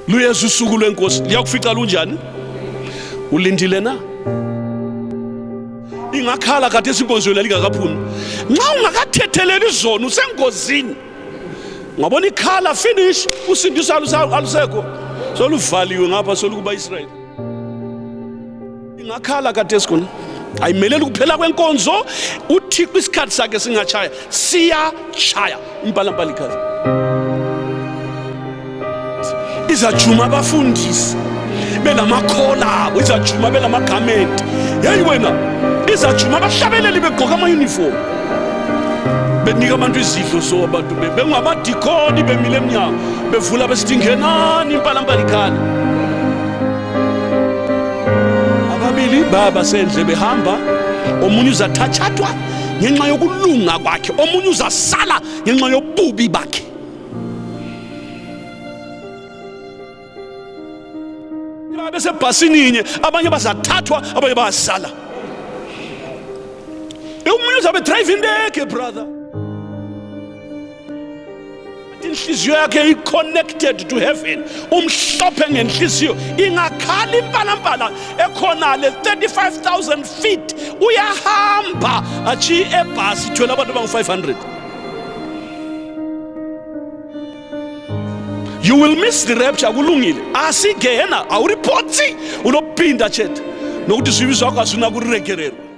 Luyeza usuku lwenkosi, liyakufica lunjani? Ulindile na? Ingakhala kade inkonzo yona lingakaphumi. Nxa ungakathetheleli izono usengozini. Ngabona ikhala finish, usindiso alusekho, soluvaliwe ngapha, solukuba Israyeli. Ingakhala kade sikhona, ayimeleli ukuphela kwenkonzo. UThixo isikhathi sakhe singatshaya, siyatshaya impalampala ikhala. Izajuma abafundisi benamakhola abo, izajuma benamagamenti, yeyi wena, izajuma abahlabeleli begqoka ama-uniform, benika abantu izidlo. So abantu bengamadikoni bemile emnyango, bevula besithi ngenani, impalampala ikhala. Ababili baba sendle behamba, omunye uzathatshathwa ngenxa yokulunga kwakhe, omunye uzasala ngenxa yobubi bakhe. Besebhasini inye, abanye bazathathwa, abanye bayasala. Omunye uzabe drive indege, brother, inhliziyo yakhe i-connected to heaven, umhlophe ngenhliziyo. Ingakhala impalampala ekhonale 35,000 feet, uyahamba atshiye ebhasi ithwele abantu abangu-500. You will miss the rapture, kulungile, asi gehena hauripotsi, unopinda chete nokuti zvivi zvako hazvina kuregererwa.